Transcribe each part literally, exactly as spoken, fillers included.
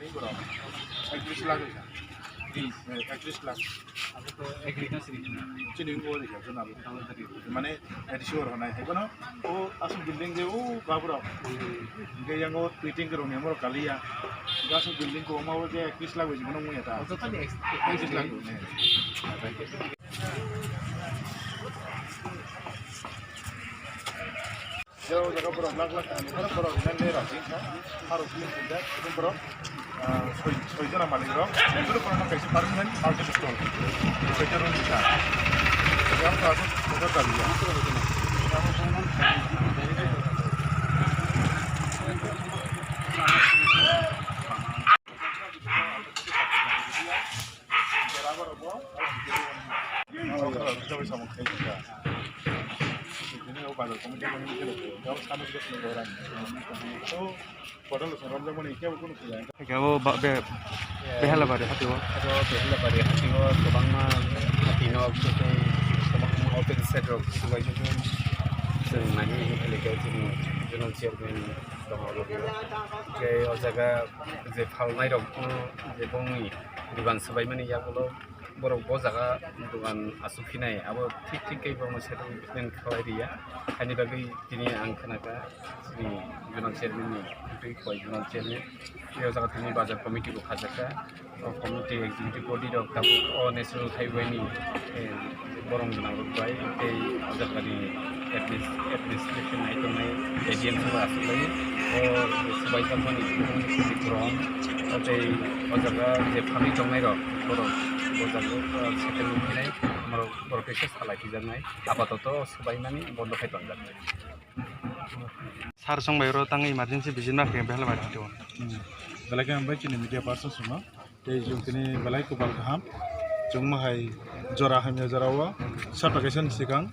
Ekris lakh rikha. Ekris? Eh, ekris lakh. Chini wngkha rikha, jona. Mane, A D C o rwnai hai bono, o aswk building je o baborok. Hwnkhe yango twi tank rokni amorok kaliya. Hwnkhe aswk building kwbangma o je ekris lakh bai bono wngya ta. Ekris lakh rwnai. Jero jaga borok lakh lakh tangni borok, borok rinani rajin kha, harok tini punda, borok, ah, soi, soi jona malik rok, jero borok no kaisa permanent market stall, soi jona rok kha. Yang sa asuk kota kaliya. Abo ba-, be-, Behelabari hati o. Abo Behelabari hati o kwbangma hati nok tei kwbangma office side rok subaijak. Chwng nai nai khe chini regional chairman tongo. Tei o jaga je phalnai rok no je bongni dugan swbaimani yagulo borok bo jaga dugan asuk phinai abo thik thik khe borokno settlement khlai riya. Haini bagwi tini ang khnakha chini regional chairman ni twi koi regional chairman. Tei o jaga tini bazar committee bo khajakha. O committee executive body rok tabuk o national highway ni, eh, borong gwnang rok bai tei o jaga ni adminis-, administration nai tongnai A D M sabo aswk lai o subai tangmani borong tei o jaga je phanwi tongnai rok borok o jaga o, eh, settlement khinai borok, borok khe salai khijaknai apatoto subaimani bondo khai tongjak. Sir song bai oro tang emergency visit ma khe Behelabari hati o. Hmm. Belai khe hambai chini media person songno. Tei chwng tini belai kopal kaham. Chwng ma hai jora hamya jora o sapa kaisa ni swkang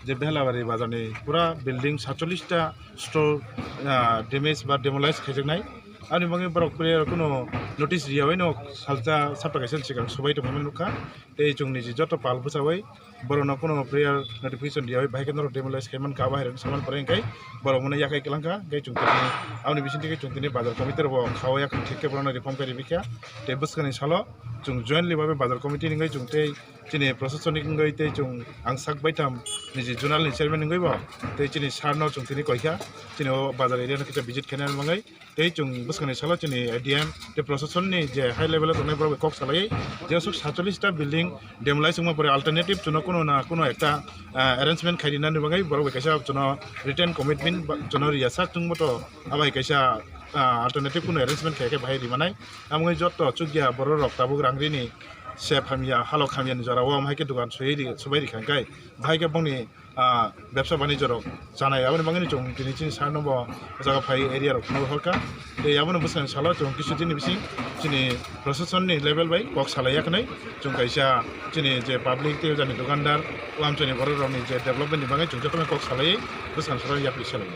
je Behelabari bazar ni pura building satchollish ta store, ah, damage ba demolish khaijaknai. Ani bagwi borok prayer kuno notice riya bai no salsa sapa kaisa ni swkang subai tongmani nukha. Tei chwng ni je joto pal bwchaui borokno kuno prayer notification riya bai bahai khe norok demolish khai mankha, abo hai rok saman pore hwnkhe borok mano yakhai kwlangkha. Hwnkhe chwng tini aboni bisingtwi khe chwng tini bazar committee rokbo kha o yakhwng thik khe borokno reform khe ribikha. Tei bwskangni salo chwng jointly bai bazar committee ni wngwi chwng tei chini proshashanik wngwi tei chwng ang sak baitham niji zonal ni chairman wngwi bo tei chini sir no chwng tini koikha chini o bazar area no kisa visit khaina bagwi. Tei chwng bwskangni salo chini A D M tei proshashan ni je high level o tongnai borok bai kok salai je aswk satchollish ta building demolish wngma pore alternative chwngno kuno na kuno ekta, ah, arrangement khai rina ni bagwi borok bai kaisa chwngno written commitment ba chwngno riya sak chwng boto abai kaisa, ah, alternative kuno arrangement khai khe bahai rimanai. Amoni joto chukya borok rok tabuk rang rini se phamya halok hamya ni jora o am hai khe dukan soi ri subai ri kha khe bahai khe bongni ah, bebsa banijyo rok chanai. Aboni bagwino chwng tini chini sir no bo o jaga phai area rok phunuk horkha. Tei abono bwskang salo chwng kisu dini bising chini proshashan ni level bai kok salai yakhnai. Chwng kaisa chini je public tei o jani dukandar o amchaini borok rokni je development ni bagwi chwng jotono kok salai bwskang salo yapri salai.